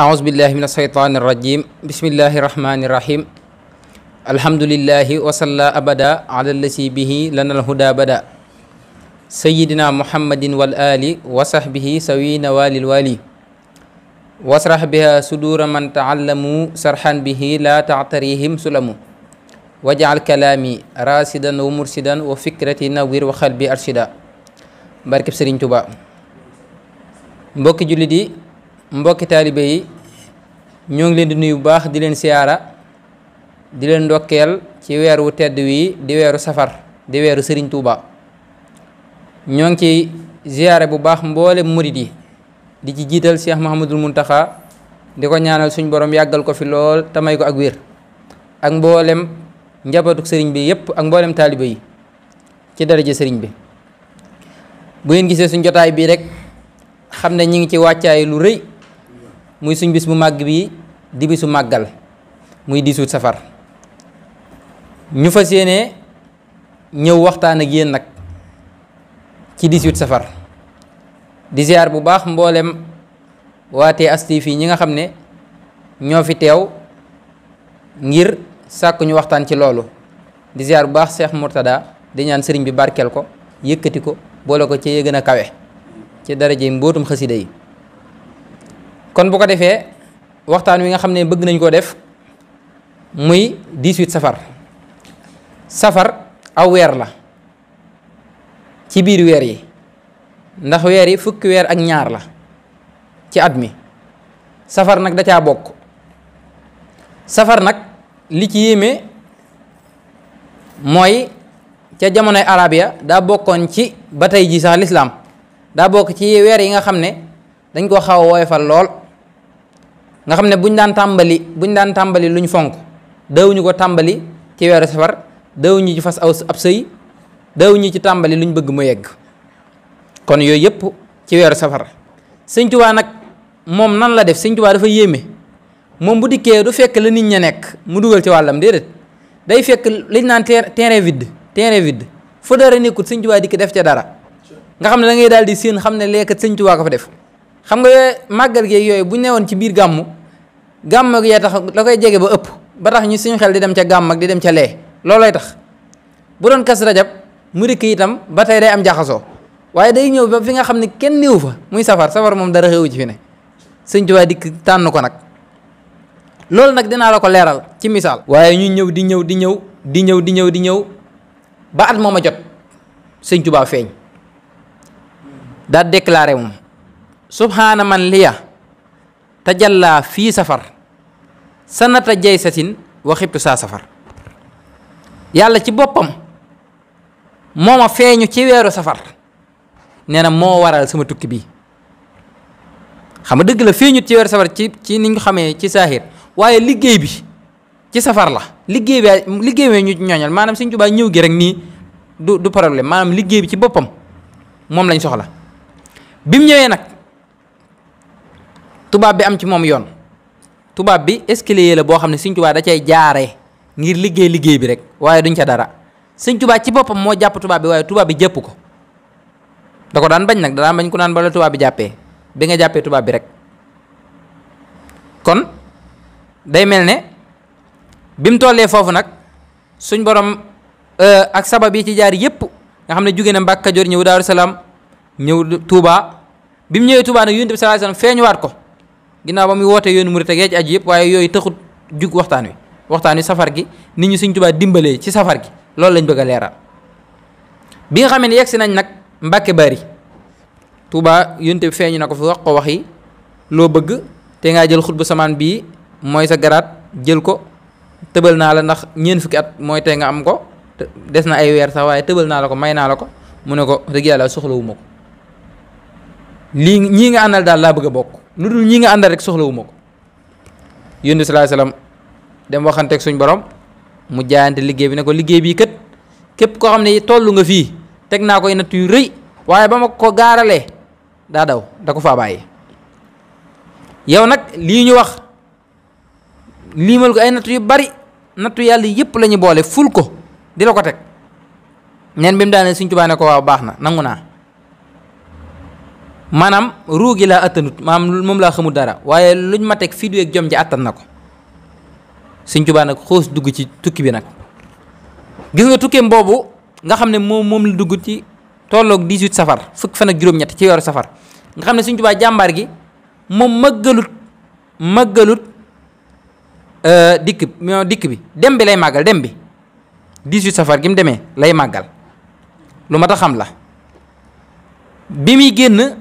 أعوذ بالله من الشيطان الرجيم بسم الله الرحمن الرحيم الحمد لله وصلى أبدا على الذي به لنا الهدى بدا سيدنا محمد والآل وصحبه سوي نوال الوالي واسرح بها صدور من تعلموا سرحا به لا تعتريهم سلموا واجعل كلامي راسدا ومرشدا وفكرتي نوير وقلبي أرشدا barkeb Sëriñ Tuubaa mbokki jullit yi mbokki taalibe yi ñoo ngi leen di nuyu bu baax di leen siyaara di leen ndokkeel ci weer wu tedd wi di weeru safar di weeru Sëriñ Tuubaa ñoo ngi ci ziyaare bu baax mboolem murid yi di ci jiital Cheikh Mouhamadul Mountakha di ko ñaanal suñ borom yàggal ko fi lool te may ko ak wér ak mboolem njabootu sëriñ bi yépp ak mboolem taalibe yi ci daraja sëriñ bi. bu ngeen gisee suñ jotaay bii rek xam ne ñi ngi ci wàccaay lu rëy muy suñ bis bu màgg bii di bisu màggal muy 18 safar ñu fas yéene ñëw waxtaan ak yéen nag ci 18 safar di ziar bu baax mboolem waatee astif yi ñi nga xam ne ñoo fi teew ngir sàkku ñu waxtaan ci loolu di ziar bu baax Cheikh Mourtada di ñaan sëriñ bi barkeel ko yëkkati ko boole ko ci gën a kawe ci daraje mbootum xasida yi kon bu ko defee waxtaan wi nga xam ne bëgg nañ koo def muy 18 safar aw weer la ci biir weer yi ndax weer yi fukki weer ak ñaar la ci at mi safar nag da caa bokk safar nag li ci yéeme mooy ca jamonoy arab ya daa bokkoon ci ba tey ji sax lislaam daa bokk ci weer yi nga xam ne dañ koo xaw a woyofal lool nga xam ne buñ daan tàmbali luñ fonk dawuñu ko tàmbali ci weeru safar dawuñu ci fas ab sëy dawuñu ci tàmbali luñ bëgg mu yegg kon yooyu yëpp ci weeru safar. Sëñ Tuubaa nag moom nan la def Sëñ Tuubaa dafa yéeme moom bu dikkee du fekk la nit ña nekk mu dugal ci wàllam déedéet day fekk liñ naan terrain vide fu dara nekkut Sëñ Tuubaa dikk def ca dara nga xam ne da ngay daal di séen xam ne lekkat Sëñ Tuubaa ko fa def. xam nga màggal gi yooyu bu ñu newoon ci biir gàmm yee tax la koy jege ba ëpp ba tax ñu suñu xel di dem ca gàmm ak di dem ca lee loolooy tax bu doon kas rajab mu dikk itam ba tey day am jaxasoo waaye day ñëw ba fi nga xam ne kenn néew fa muy safar moom dara xewu ci fi ne Sëñ Tuubaa dikk tànn ko nag loolu nag dinaa la ko leeral ci misaal. waaye ñu ñëw di ñëw ba at moom a jot Sëñ Tuubaa feeñ daa déclaré moom subhaana man liya tajalla fii safar sanata jay sasin wa xibtu saa safar yàlla ci boppam moo ma feeñu ci weeru safar nee na moo waral sama tukki bii xam nga dëgg la feeñut ci weeru safar ci ni ñu xamee ci saahir waaye liggéey bi ci safar la liggéey bi ñu ñooñal maanaam Sëñ Tuubaa ñëw gi rek nii du problème maanaam liggéey bi ci boppam moom lañ soxla bi mu ñëwee nag tubaab bi am ci moom yoon tubaab bi escalier la boo xam ne Sëñ Tuubaa da cay jaaree ngir liggéey bi rek waaye duñ ca dara Sëñ Tuubaa ci boppam moo jàpp tubaab bi waaye tubaab bi jëpp ko da ko daan bañ nag da daan bañ ku naan bala tubaab bi jàppee bi nga jàppee tubaab bi rek kon day mel ne bi mu tollee foofu nag suñ borom ak sabab yi ci jaar yépp nga xam ne jóge na Mbàkke Kajoor ñëw Daaru Salaam ñëw Touba bi mu ñëwee Touba nag Yonent bi sallallahu alayhi wasallam feeñuwaat ko ginnaaw ba muy wootee yoonu murit ak yaa ci aju yëpp waaye yooyu taxut jug waxtaan wi safar gi nit ñi Sëñ Tuubaa dimbalee ci safar gi loolu lañ bëgg a leeral bi nga xam ne yegsi nañ nag Mbàkke Bari Touba Yonent bi feeñu na ko fi wax ko wax yi loo bëgg te ngaa jël xutbu samaan bii mooy sa garaat jël ko tëbal naa la ndax ñeent fukki at mooy tey nga am ko des na ay weer sax waaye tëbal naa la ko may naa la ko mu ne ko dëgg yàlla soxlawuma ko lii ñii nga àndal daal laa bëgg a bokk lu dul ñii nga àndal rek soxlawuma ko Yonent bi sallallahu alayhi wasallam dem waxanteeg suñ borom mu jaayante liggéey bi ne ko liggéey bii kat képp koo xam ne tollu nga fii teg naa koy natt yu rëy waaye ba ma ko gaaralee daa daw da ko faa bàyyi yow nag lii ñu wax liimal ko ay nattu yu bari nattu yàlla yëpp la ñu boole ful ko di la ko teg neen bi mu daanee Sëñ Tuubaa ne ko waaw baax na nangu naa maanaam ruu gi laa attanut maanaam moom laa xamul dara waaye luñ ma teg fii ak jom ji attan na ko. Sëñ Tuubaa nag xoos dugg ci tukki bi nag gis nga tukkeem boobu nga xam ne moom la dugg ci tolloog 18 safar fukki fan ak juróom-ñett ci weeru safar nga xam ne Sëñ Tuubaa jàmbaar gi moom màggalut dikk bi dem bi lay màggal dem bi 18 safar gi mu demee lay màggal lu mat a xam la. bi muy génn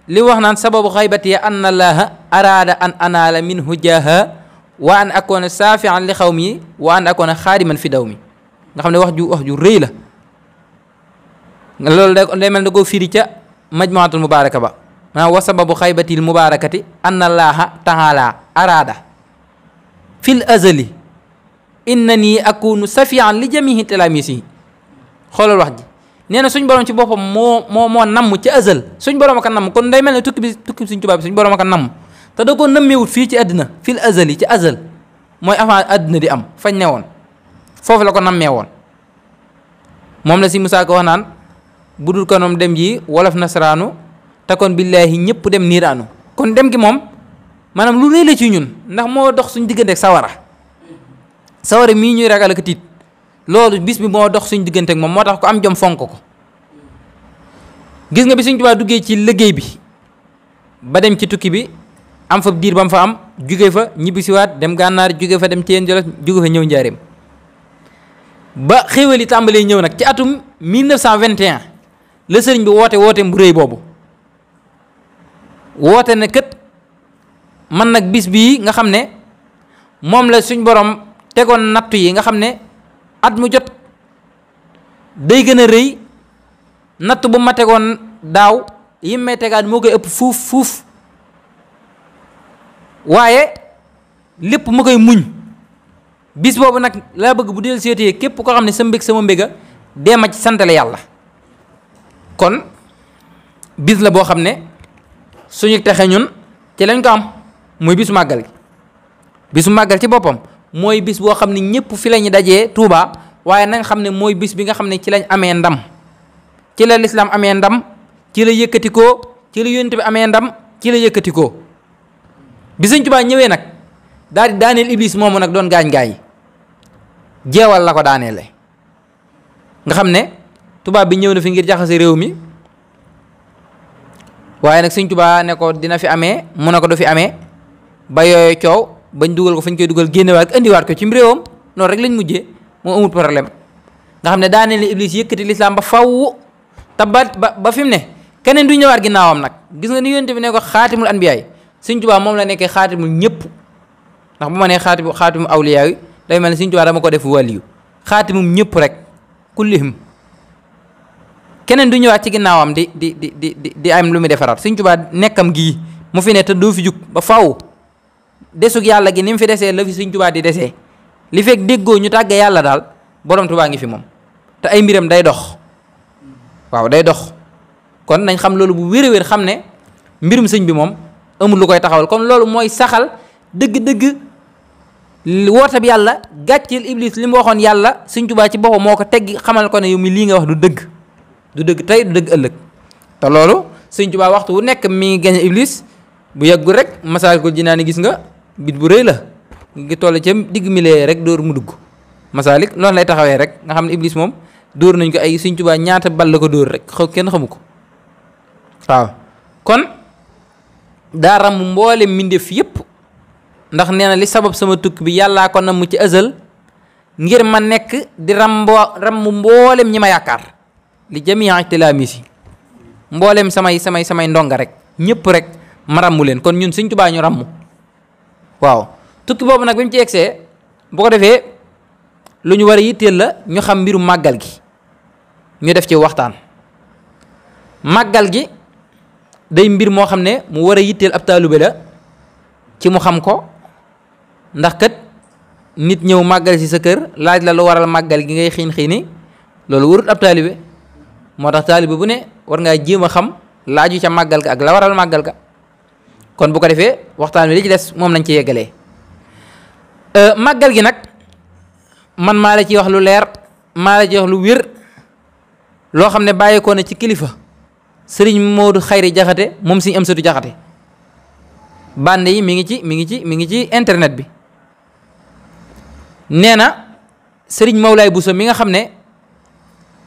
li wax naan sababu xaybati anna allaha araada an anaala minhu jaaha wa an akoona saafian li xaw mi wa an akoona xaadiman fi daw mi nga xam ne wax ju rëy la loolu day mel ne koo firi ca majmuatul mubaaraka ba maanaam wa sababu xaybatil mubaarakati anna allaha taala araada fil azali innani akunu safian li jamihi talaamisi xoolal wax ji nee na suñ borom ci boppam moo namm ci azal suñ borom aka namm kon day mel ne tukki bi suñ Tuubaa bi suñ borom aka namm te da ko nëmmeewut fii ci àddina fil azali ci azal mooy avant àddina di am fañ ne woon foofu la ko nammee woon moom la si Musaa Ka wax naan bu dul konoom dem ji wolof nasaraanu te kon billaahi ñëpp dem niiraanu kon dem gi moom maanaam lu rëy la ci ñun ndax moo dox suñ diggante ak sawara mii ñuy ragal ak tiit loolu bis bi moo dox suñ diggante ak moom moo tax ko am jom fonk ko gis nga bi Sëñ Tuubaa duggee ci liggéey bi ba dem ci tukki bi am fa diir ba mu fa am jóge fa ñibbisiwaat dem gànnaar jóge fa dem Ceen Jolof jóge fa ñëw njaareem ba xéewal yi tàmbalee ñëw nag ci atum 1921 la sëriñ bi woote bu rëy boobu woote ne kët man nag bis bii nga xam ne moom la suñ borom tegoon nattu yi nga xam ne at mu jot day gën a rëy natt bu ma tegoon daaw yi may tegaat moo koy ëpp fuuf waaye lépp ma koy muñ bis boobu nag laa bëgg bu del seetee képp koo xam ne sa mbég sama mbéga dee ma ci santale yàlla kon bis la boo xam ne suñu texe ñun ci lañ ko am muy bisu màggal gi bisu màggal ci boppam mooy bis boo xam ne ñëpp fi lañu dajee Tuuba waaye na nga xam ne mooy bis bi nga xam ne ci lañ amee ndam ci la lislaam amee ndam ci la yëkkatikoo ci la yonent bi amee ndam ci la yëkkatikoo bi Sëñ Tuubaa ñëwee nag daal di daaneel iblis moomu nag doon gaañ jeewal la ko daaneele nga xam ne tubaab bi ñëw na fi ngir jaxase réew mi waaye nag Sëñ Tuubaa ne ko dina fi amee mu ne ko du fi amee ba yooyu coow bañ dugal ko fañ koy dugal génnewaat ak indiwaat ko ci réewam noonu rek lañ mujjee moo amul problème nga xam ne daaneel iblis yëkkati lislaam ba faw te ba fi mu ne keneen du ñëwaat ginnaawam nag gis nga ni yonent bi ne ko xaatimul anbiyaay Sëñ Tuubaa moom la nekkee xaatimul ñëpp ndax bu ma nee xaatimu awliyaa yi day mel ne Sëñ Tuubaa dama ko def waliyu xaatimum ñëpp rek kullihim keneen du ñëwaat ci ginnaawam di am lu muy defaraat Sëñ Tuubaa nekkam gii mu fi ne te doo fi jug ba faw desug yàlla gi ni mu fi desee la fi Sëñ Tuubaa di desee li fekk déggoo ñu tàgge yàlla daal borom Tuubaa ngi fi moom te ay mbiram day dox waaw day dox kon nañ xam loolu bu wér a wér xam ne mbirum sëñ bi moom amul lu koy taxawal kon loolu mooy saxal dëgg-dëgg woote bi yàlla gàcceel iblis li mu waxoon yàlla Sëñ Tuubaa ci boppam moo ko teggi xamal ko ne yow mi lii nga wax du dëgg tey du dëgg ëllëg te loolu Sëñ Tuubaa waxtu wu nekk mi ngi gañe iblis bu yàggul rek Masaalikul Jinaan gis nga bit bu rëy la ngi toll ca digg milee rek dóor mu dugg Masaalik loolu lay taxawee rek nga xam ne iblis moom dóor nañ ko ay Sëñ Tuubaa ñaata bal la ko dóor rek kenn xamu ko waaw kon daa ram mboole mbindeef yépp ndax nee na li sabab sama tukki bi yàllaa ko namm ci azal ngir ma nekk di ram mboolem ñi ma yaakaar li jamii tilaamis mboolem samay ndonga rek ñëpp rek ma rammu leen kon ñun Sëñ Tuubaa ñu rammu waaw tukki boobu nag bi mu ci egsee bu ko defee lu ñu war a yitteel la ñu xam mbiru màggal gi ñu def ci waxtaan màggal gi day mbir moo xam ne mu war a yitteel ab taalube la ci mu xam ko ndax kat nit ñëw màggal ci sa kër laaj la lu waral màggal gi ngay xiini loolu warut ab taalibe moo tax taalibe bu ne war ngaa jéem a xam laaju ca màggal ga ak la waral màggal ga kon bu ko defee waxtaan wi li ci des moom lañ ci yeggalee màggal gi nag man maa la ci wax lu leer maa la ci wax lu wér loo xam ne bàyyeekoo na ci kilifa sëriñ Moodu Xayri Jaxate moom sëriñ Amsatu Jaxate. bande yi mi ngi ci internet bi. nee na sëriñ Mawlaay Buso mi nga xam ne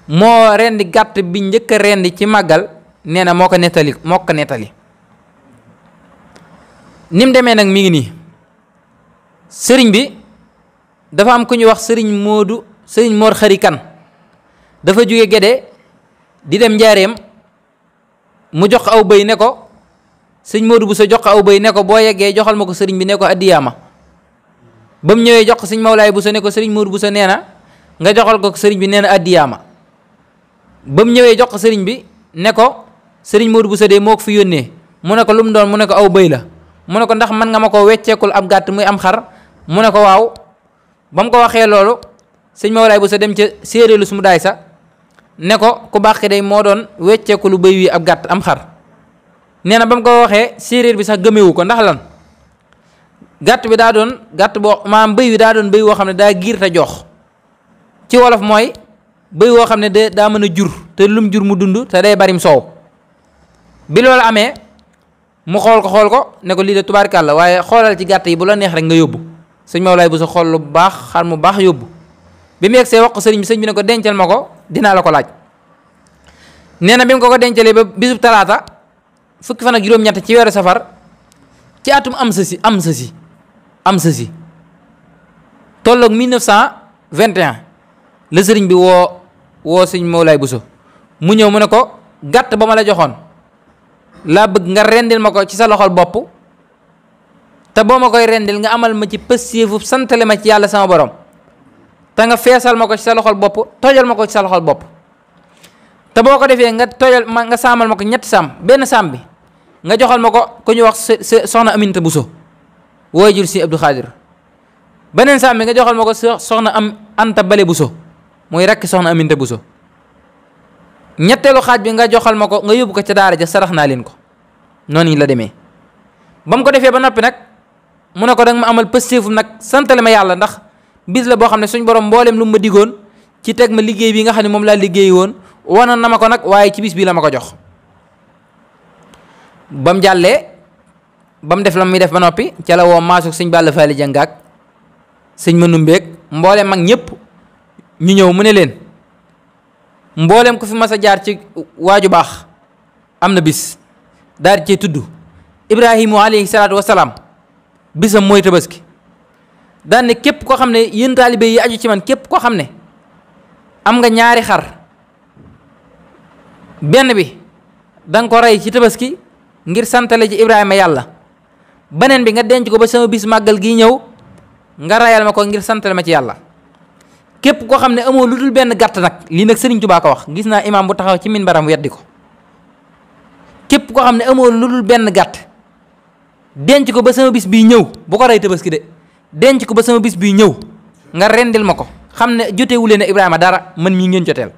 moo rendi gàtt bi njëkk a rendi ci màggal nee na moo ko nettali ni mu demee nag mi ngi nii. sëriñ bi dafa am ku ñuy wax sëriñ Moor Xari Kan dafa jóge Gédé di dem Njaareem mu jox aw bëy ne ko sëñ Moodu Buso jox aw bëy ne ko boo yeggee joxal ma ko sëriñ bi ne ko addiyaama. ba mu ñëwee jox ko sëñ Mawlaay Buso ne ko sëriñ Moodu Buso nee na nga joxal ko sëriñ bi nee na addiyaama. ba mu ñëwee jox ko sëriñ bi ne ko sëriñ Moodu Buso de moo ko fi yónnee mu ne ko lu mu doon mu ne ko aw bëy la mu ne ko ndax mën nga ma ko wecceekul ab gàtt muy am xar mu ne ko waaw. ba mu ko waxee loolu sëñ Mawlaay Buso dem ca séeréelu su mu daay sa ne ko ku baax day moo doon wecceeku lu bëy wi ab gàtt am xar. nee na ba mu ko waxee séeréer bi sax gëmewu ko ndax lan gàtt bi daa doon gàtt boo maanaam bëy wi daa doon bëy woo xam ne daa giir te jox ci wolof mooy bëy woo xam ne daa mën a jur te lum jur mu dund te day barim soow. bi loolu amee mu xool ko ne ko lii de tubaarkàlla waaye xoolal ci gàtt yi bu la neex rek nga yóbbu. sëñ Mawlaay Buso xool lu baax xar mu baax yóbbu bi mu yegsee wax ko sëriñ bi ne ko dencal ma ko dinaa la ko laaj. nee na bi mu ko dencalee ba bisub talaata fukki fan ak juróom-ñett ci weeru safar ci atum am sa si tolloog 1921 la sëriñ bi woo sëñ Mawlaay Buso mu ñëw mu ne ko gàtt ba ma la joxoon laa bëgg nga rendil ma ko ci sa loxol bopp te boo ma koy rendil nga amal ma ci pësséefu santale ma ci yàlla sama borom te nga feesal ma ko ci sa loxol bopp tojal ma ko ci sa loxol bopp te boo ko defee nga tojal ma nga saamal ma ko ñetti saam benn saam bi nga joxal ma ko ku ñu wax soxna Aminta Buso waajur si Abdou Khadir beneen saam bi nga joxal ma ko soxna Anta Bale Buso mooy rekk soxna Aminta Buso ñetteelu xaaj bi nga joxal ma ko nga yóbbu ko ca daara ja sarax naa leen ko noonu la demee. ba mu ko defee ba noppi nag mu ne ko danga ma amal pëstéefum nag santale ma yàlla ndax bis la boo xam ne suñ borom mboolem lu ma digoon ci teg ma liggéey bi nga xam ne moom laa liggéey woon wanoon na ma ko nag waaye ci bis bii la ma ko jox. ba mu jàllee ba mu def la muy def ba noppi ca la woo maasuk sëñ Balla Faali Jàngaak sëñ Manumbeek mboolem mag ñëpp ñu ñëw mu ne leen mboolem ku fi mas a jaar ci waaju baax am na bis daal di cee tudd Ibrahimu alayhi salaatu wasalaam bisam mooy tabaski daan ne képp koo xam ne yéen taalibe yi aju ci man képp koo xam ne am nga ñaari xar benn bi danga ko rey ci tabaski ngir santale ci Ibrahima yàlla beneen bi nga denc ko ba sama bis màggal gi ñëw nga rayal ma ko ngir santale ma ci yàlla képp koo xam ne amoo lu dul benn gàtt nag lii nag Sëriñ Tuubaa ko wax gis naa imaam bu taxaw ci minbaram weddi ko képp koo xam ne amoo lu dul benn gàtt denc ko ba sama bis bii ñëw bu ko rey tabaski de denc ko ba sama bis bii ñëw nga rendil ma ko xam ne jotewu leen Ibrahima dara man mii ngeen joteel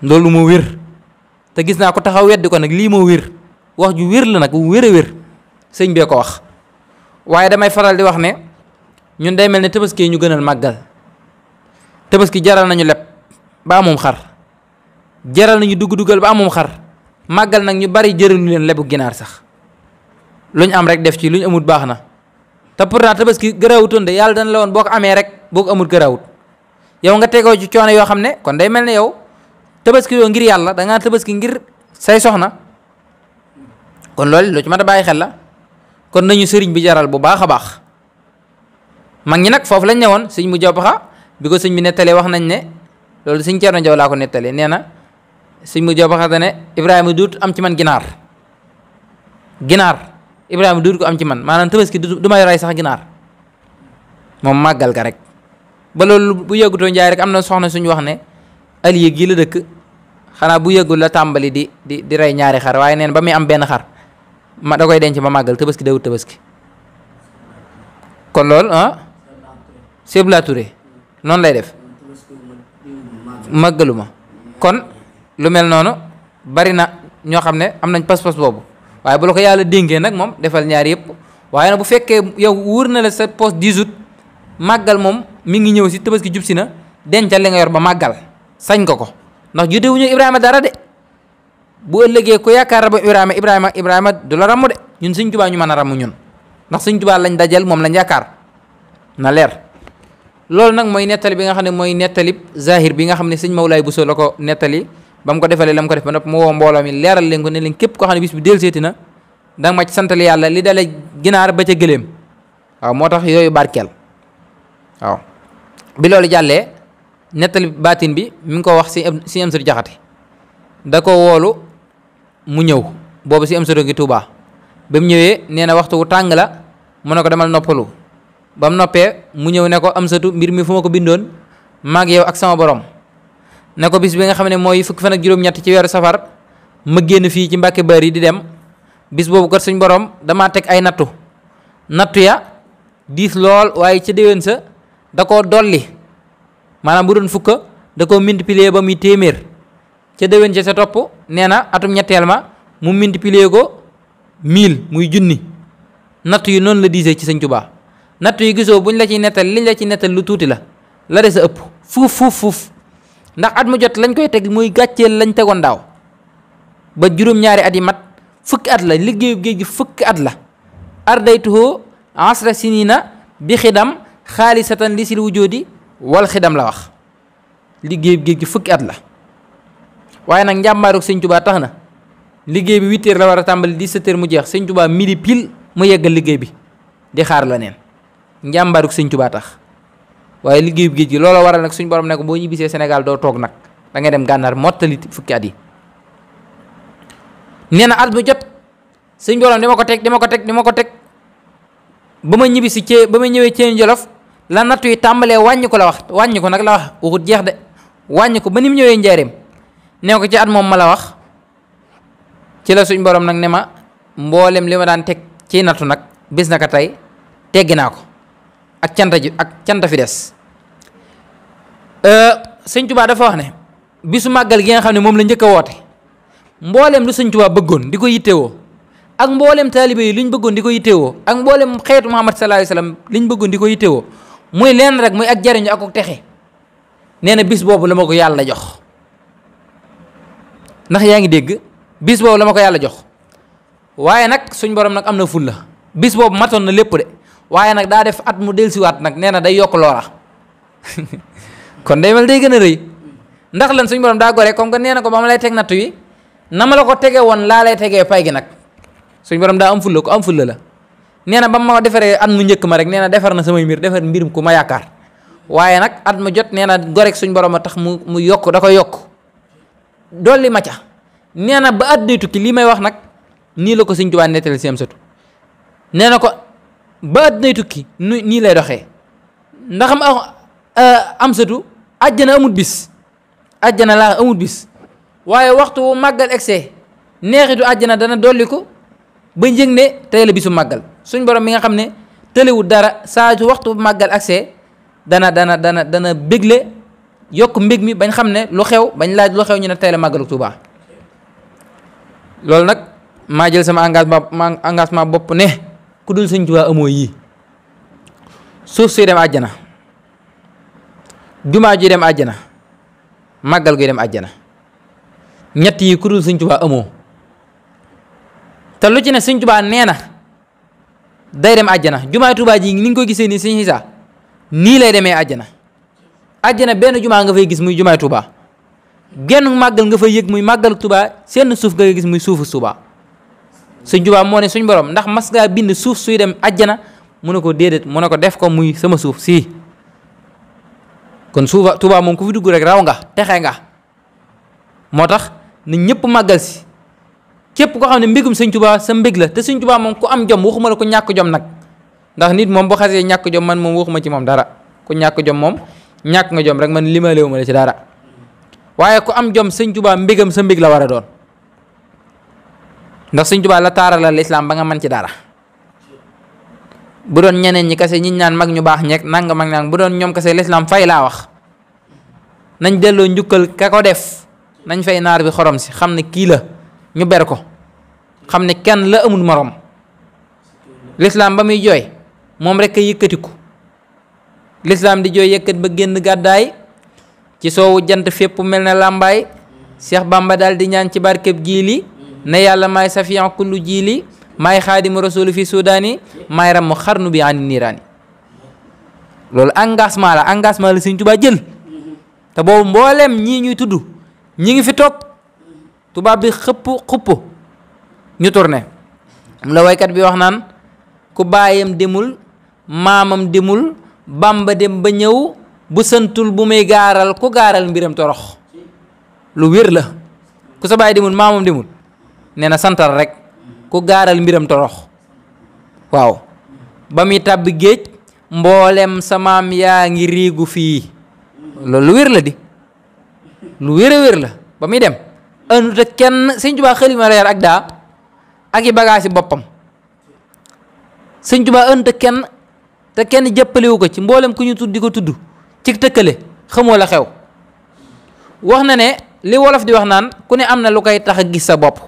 loolu moo wér te gis naa ko taxaw weddi ko nag lii moo wér wax ju wér la nag wér a wér sëñ bee ko wax. waaye damay faral di wax ne ñun day mel ne tabaski ñu gënal màggal tabaski jaral nañu leb ba amum xar jaral nañu dugg-duggal ba amum xar màggal nag ñu bari jëralu leen lebu ginaar sax luñ am rek def ci luñ amut baax na te pourtant tabaski gëraawutoon de yàlla dana la woon boo ko amee rek boo ko amut gëraawut yow nga tegoo ci coono yoo xam ne kon day mel ne yow tabaski yoo ngir yàlla da ngaa tabaski ngir say soxna kon loolu lu ci mat a bàyyi xel la kon nañu sëriñ bi jaral bu baax a baax mag ñi nag foofu lañ ne woon sëñ mu jaw paxa bi ko sëñ bi nettalee wax nañ ne loolu sëñ Ceerno Jaw laa ko nettalee nee na sëñ mu jaw paxa dane Ibrahima duut am ci man ginaar Ibrahima duut ko am ci man maanaam tabaski du may rey sax ginaar moom màggal ka rek ba loolu bu yëggutoo njaay rek am na soxna suñu wax ne Aliou gii la dëkk xanaa bu yëggul la tàmbali di rey ñaari xar waaye neen ba muy am benn xar ma da koy denc ba màggal tabaski dawut tabaski kon loolu Sëñ Bala Touré noonu lay def màggaluma kon lu mel noonu bari na ñoo xam ne am nañ pas-pas boobu waaye bu la ko yàlla dénkee nag moom defal ñaar yëpp waaye nag bu fekkee yow wóor na la sa poste 18 màggal moom mi ngi ñëw si tabaski jub si na dencal li nga yor ba màggal sañ ko ndax jotewuñu Ibrahima dara de bu ëllëgee ku yaakaar rabu Ibrahima du la ramu de ñun Sëñ Tuubaa ñu mën a ramu ñun ndax Sëñ Tuubaa lañ dajal moom lañ yaakaar na leer. loolu nag mooy nettali bi nga xam ne mooy nettali zahir bi nga xam ne sëñ Mawlaay Bousso la ko nettali ba mu ko defalee la mu ko def ba noppi mu woo mbooloo mi leeral leen ko ne leen képp koo xam ne bis bi delluseeti na danga ma ci santale yàlla li dale ginaar ba ca gëléem waaw moo tax yooyu barkeel waaw. bi loolu jàllee nettali baatin bi mi ngi ko wax si am satu jaxate da ko woolu mu ñëw boobu si am satu ngi Tuubaa ba mu ñëwee nee na waxtu wu tàng la mu ne ko demal noppalu ba mu noppee mu ñëw ne ko am satu mbir mi fu ma ko bindoon maag yow ak sama borom ne ko bis bi nga xam ne mooy fukki fan ak juróom-ñett ci weeru safar ma génn fii ci Mbàkke Bari di dem bis boobu kat suñ borom damaa teg ay nattu ya diis lool waaye ca déwén sa da koo dolli maanaam bu doon fukka da koo multiplier ba muy téeméer ca déwén ca sa topp nee na atum ñetteel ma mu multiplier ko 1000 muy junni nattu yi noonu la diisee ci Sëñ Tuubaa nattu yi gisoo buñ la ciy nettal liñ la ci nettal lu tuuti la des a ëpp fuuf ndax at mu jot lañ koy teg muy gàcceel lañ tegoon daaw ba juróom-ñaari at yi mat fukki at la liggéeyu géej gi fukki at la ardaytuhu asra sinina bi xidam xaalisatan li sil wujoodi wal xidam la wax liggéeyu géej gi fukki at la waaye nag njàmbaarug Sëñ Tuubaa tax na liggéey bi 8 heures la war a tàmbali 17 heures mu jeex Sëñ Tuubaa midi pile mu yeggal liggéey bi di xaar la neen njàmbaarug Sëñ Tuubaa tax waaye liggéeyu géej gi looloo waral nag suñ borom ne ko boo ñibbisee Sénégal doo toog nag da ngay dem gànnaar mottali fukki at yi nee na at bu jot suñ borom dama ko teg ba ma ñibbisi ba ma ñëwee Ceen Jolof la nattu yi tàmbalee wàññi ko la wax wàññi ko nag la wax waxut jeex de wàññi ko ba ni mu ñëwee Njaaréem nee ko ci at moom ma la wax ci la suñ borom nag ne ma mboolem li ma daan teg ci nattu nag bis naka tey teggi naa ko ak canta fi des Sëñ Tuubaa dafa wax ne bisu màggal gi nga xam ne moom la njëkk a woote mboolem lu Sëñ Tuubaa bëggoon di ko yittewoo ak mboolem taalibe yi liñ bëggoon di ko yittewoo ak mboolem xeetu Muhammad sallallahu alayhi wasallam liñ bëggoon di ko yittewoo muy leen rek muy ak jariñu ak texe nee na bis boobu la ma ko yàlla jox ndax yaa ngi dégg bis boobu la ma ko yàlla jox waaye nag suñ borom nag am na ful la bis boobu matoon na lépp de waaye nag daa def at mu dellusiwaat nag nee na day yokk loola kon day mel day gën a rëy ndax lan suñ borom daa gore comme que nee na ko ba ma lay teg nattu yi na ma la ko tegee woon laa lay tegee pay gi nag suñ borom daa am fulla ko am fulla la nee na ba ma defaree at mu njëkk ma rek nee na defar na samay mbir defar mbirum ku ma yaakaar waaye nag at mu jot nee na gorek suñ borom a tax mu yokk da koy yokk dolli ma ca nee na ba at day tukki lii may wax nag nii la ko Sëñ Tuubaa nettali si am satu nee na ko ba at day tukki nii lay doxee ndax am satu àjjana amut bis àjjana laa amut bis waaye waxtu wu màggal egsee neexitu àjjana dana dolli ko ba njëg ne tey la bisu màggal suñ borom mi nga xam ne tëlewut dara saa su waxtu màggal agsee dana bégle yokk mbég mi bañ xam ne lu xew bañ laaj lu xew ñu ne tey la màggalu Tuubaa loolu nag maa jël sama engagement bopp ne ku dul Sëñ Tuubaa amoo yii suuf suy dem àjjana jumaa ji dem àjjana màggal guy dem àjjana ñett yi ku dul Sëñ Tuubaa amoo te lu ci ne Sëñ Tuubaa nee na day dem àjjana jumaa Tuubaa ji ni nga ko gisee nii Sëñ Isaa nii lay demee àjjana àjjana benn jumaa nga fay gis muy jumaay Tuubaa genn màggal nga fay yëg muy màggal Tuubaa seen suuf nga gis muy suufu Tuubaa Sëñ Tuubaa moo ne suñ borom ndax mas ngaa bind suuf suy dem àjjana mu ne ko déedéet mu ne ko def ko muy sama suuf sii kon suufa Tuubaa moom ku fi dugg rek raw nga texe nga moo tax na ñëpp màggal si képp koo xam ne mbégum Sëñ Tuubaa sa mbég la te Sëñ Tuubaa moom ku am jom waxuma la ko ñàkk jom nag ndax nit moom bu xasee ñàkk jom man moom waxuma ci moom dara ku ñàkk jom moom ñàkk nga jom rek man limalewu ma la ci dara waaye ku am jom Sëñ Tuubaa mbégam sa mbég la war a doon ndax Sëñ Tuubaa la taaralal lislaam ba nga mën ci dara bu doon ñeneen ñi kase ñi naan mag ñu baax ñeeg nanga mag nang bu doon ñoom kase lislaam fay laa wax nañ delloo njukkal ka ko def nañ fay naar bi xorom si xam ne kii la ñu ber ko xam ne kenn la amul morom lislaam ba muy jooy moom rek a yëkkatiku lislaam di jooy yëkkat ba génn gàddaay ci soowu jant fépp mel ne làmbaay Cheikh Bamba daal di ñaan ci barkeb jiili ne yàlla maay safiyan kullu jiili maay xaadimu rasuli fi sudaani maay ram mu xarnu bi ani niiraani. loolu engagement la Sëñ Tuubaa jël te boobu mbooleem ñii ñuy tudd ñi ngi fi toog tubaab bi xupp ñu tourné la waykat bi wax naan ku baayam demul maamam demul Bamba dem ba ñëw bu santul bu muy gaaral ku gaaral mbiram torox. lu wér la ku sa baay demul maamam demul nee na santal rek ku gaaral mbiram torox. waaw ba muy tàbbi géej mboolem sa maam yaa ngi riigu fii loolu lu wér la di lu wér a wér la ba muy dem ëndu te kenn Sëñ Tuubaa xalima la yar ak daa ak i bagaasi boppam. Sëñ Tuubaa ëndu te kenn jëppalewu ko ci mboolem ku ñu tudd di ko tudd ci tëkkale xamoo la xew. wax na ne li wolof di wax naan ku ne am na lu koy tax a gis sa bopp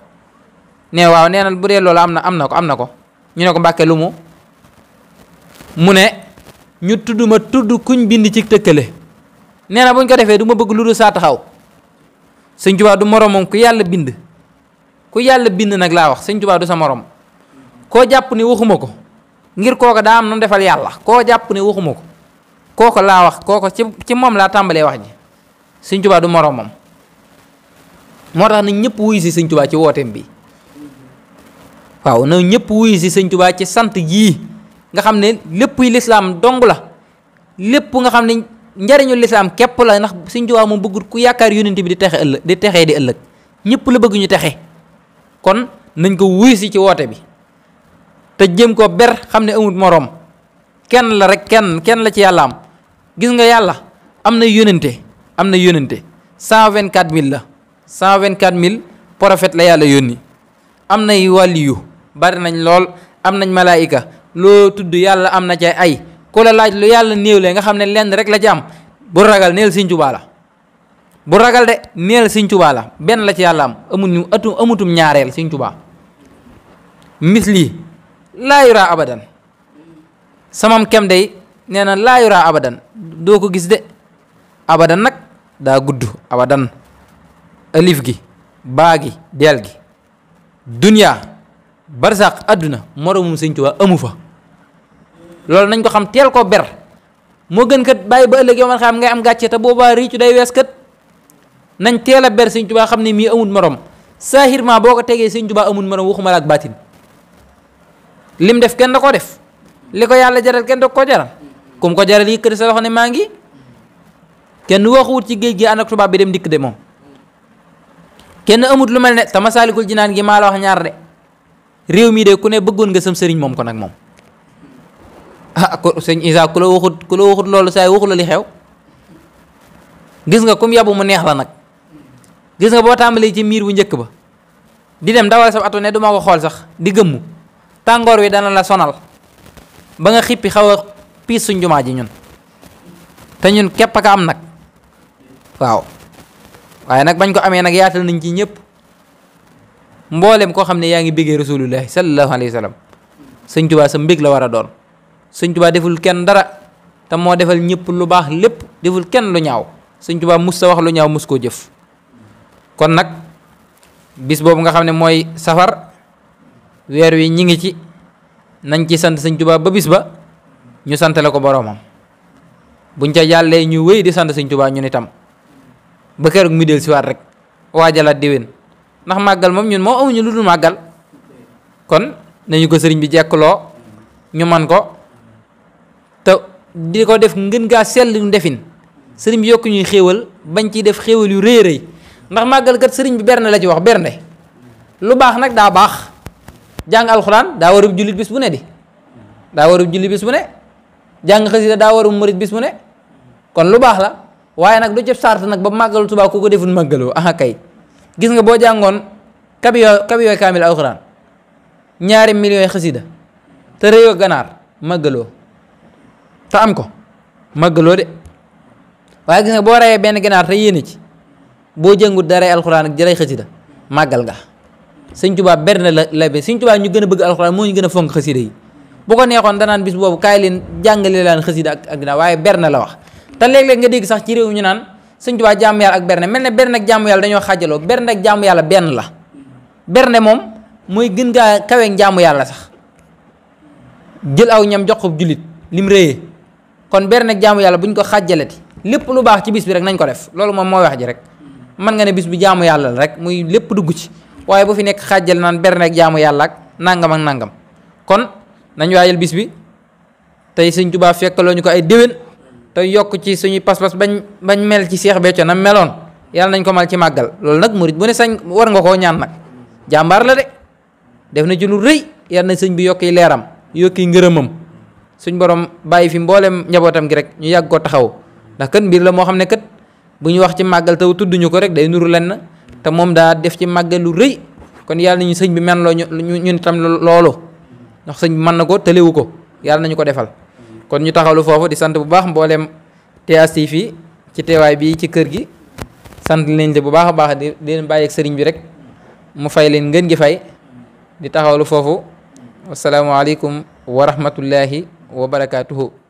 ne waaw nee na bu dee loolu am na ko ñu ne ko Mbàkke lu mu ne ñu tudd ma tudd kuñ bind ci tëkkale nee na buñ ko defee du ma bëgg lu dul saa taxaw. Sëñ Tuubaa du moromam ku yàlla bind nag laa wax Sëñ Tuubaa du sa morom koo jàpp ni waxuma ko ngir kooka daa am na defal yàlla koo jàpp ni waxuma ko kooko laa wax kooko ci moom laa tàmbalee wax ji. Sëñ Tuubaa du moromam moo tax na ñëpp wuyu si Sëñ Tuubaa ci wooteem bi waaw na ñëpp wuyu si Sëñ Tuubaa ci sant yii nga xam ne lépp lislaam dong la lépp nga xam ne njariñu lislaam képp la ndax Sëñ Tuubaa moom bëggul ku yaakaar yonent bi di texee di ëllëg ñëpp la bëgg ñu texe kon nañ ko wuyu si ci woote bi te jëm ko ber xam ne amul moroom kenn la rek kenn la ci yàlla am. gis nga yàlla am na yónente 124000 la 124000 prophète la yàlla yónni am nay wàliyu bari nañ lool am nañ malaayika loo tudd yàlla am na ci ay ku la laaj lu yàlla néewle nga xam ne lenn rek la ci am bu ragal neel Sëñ Tuubaa la bu ragal de neel Sëñ Tuubaa la benn la ci yàlla am amutum ñaareel Sëñ Tuubaa misli laa yuraa abadan samam kem day nee na laa yuraa abadan doo ko gis de abadan nag daa gudd abadan alif gi baa gi deel gi duniyaa barsaq àdduna moromum Sëñ Tuubaa amu fa loolu nañ ko xam teel ko ber moo gën kat bàyyi ba ëllëg yow man xam ngay am gàcce te boobaa riicu day wees kat nañ teel a ber Sëñ Tuubaa xam ne mii amul morom saahirement boo ko tegee Sëñ Tuubaa amul morom waxuma la ak baatin lim def kenn da ko def li ko yàlla jaral kenn da ko jaral kum ko jaral yëkkati sa loxo ne maa ngi kenn waxuwut ci géej gi ànd ak tubaab bi dem dikk de moom kenn amut lu mel ne te Masaalikul Jinaan gi maa la wax ñaar de réew mii de ku ne bëggoon nga sam sëriñ moom ko nag moom ko sëñ Isa ku la waxut loolu saay waxu la li xew gis nga kum yabu mu neex la nag gis nga boo tàmbalee ci miir bu njëkk ba di dem dawal sa ato ne duma ko xool sax di gëmmu tàngoor wi dana la sonal ba nga xippi xaw a piis suñ jumaa ji ñun te ñun képp ka am nag waaw waaye nag bañ ko amee nag yaatal nañ ci ñëpp mboolem koo xam ne yaa ngi béggee rasulullahi sallallahu alayhi wa sallam Sëñ Tuubaa sa mbég la war a doon Sëñ Tuubaa deful kenn dara te moo defal ñëpp lu baax lépp deful kenn lu ñaaw Sëñ Tuubaa mus sa wax lu ñaaw mus koo jëf kon nag bis boobu nga xam ne mooy safar weer wi ñi ngi ci nañ ci sant Sëñ Tuubaa ba bis ba ñu santale ko boroomam buñ ca jàllee ñu wéy di sant Sëñ Tuubaa ñun itam ba keroog mi del si waat rek waajalaat déwén ndax màggal moom ñun moo amuñu lu dul màggal kon nañu ko sëriñ bi jekkloo ñu man ko te di ko def ngën gaa sell defin sëriñ bi yokku ñuy xéewal bañ ciy def xéewal yu rëy rëy ndax màggal kat sëriñ bi berne la ci wax bernde lu baax nag daa baax jàng alxuraan daa warub jullit bis bu ne daa warub jullit bis bu ne jàng xasida daa warub murit bis bu ne kon lu baax la waaye nag du ci sart nag ba màggalu Tuubaa ku ko deful màggaloo aha kay gis nga boo jàngoon kabiyooy kaamil alxuraan 2 millions xasida te réyoo ganaar màggaloo te am ko màggaloo de waaye gis nga boo reyee benn ganaar te yéene ci boo jëngut daray alxuraan ak jëray xasida màggal nga Sëñ Tuubaa berne la be Sëñ Tuubaa ñu gën a bëgg alxuraan moo ñu gën a fonk xasida yi bu ko neexoon danaan bis boobu kaay leen jàngale laan xasida ak ginnaaw waaye berne la wax te léeg-léeg nga dégg sax ci réew ñu naan Sëñ Tuubaa jaamu yàlla ak berne mel ne berne ak jaamu yàlla dañoo xaajaloo berne ak jaamu yàlla benn la. berne moom mooy gën gaa kaweeg jaamu yàlla sax jël aw ñam jox ko jullit lim réyee kon berne ak jaamu yàlla buñ ko xaajalati lépp lu baax ci bis bi rek nañ ko def loolu moom mooy wax ji rek. mën nga ne bis bi jaamu yàlla la rek muy lépp dugg ci waaye bu fi nekk xaajal naan berne ak jaamu yàlla ak nangam ak nangam kon nañ waajal bis bi tey Sëñ Tuubaa fekkaloo ñu ko ay déwén te yokk ci suñuy pas-pas bañ mel ci Seex Béthio na meloon yàlla nañ ko mal ci màggal loolu nag murit bu ne sañ war nga koo ñaan nag jàmbaar la de def na ci lu rëy yàlla na sëñ bi yokki leeram yokki ngërëmam suñ borom bàyyi fi mboolem njabootam gi rek ñu yàgg ko taxaw ndax kat mbir la moo xam ne kat bu ñu wax ci màggal taw tudduñu ko rek day nuru lenn te moom daa def ci màggal lu rëy kon yàlla nañu sëñ bi men loo ñun tam loolu ndax sëñ bi mën na ko tëlewu ko yàlla nañu ko defal kon ñu taxawlu foofu di sant bu baax mbooleem TH fii ci teewaay bi ci kër gi sant leen bu baax a baax di leen bàyyi ak sëriñ bi rek mu fay leen ngeen gi fay di taxawlu foofu wasalaamaaleykum wa rahmatullahi wa barakaatuhu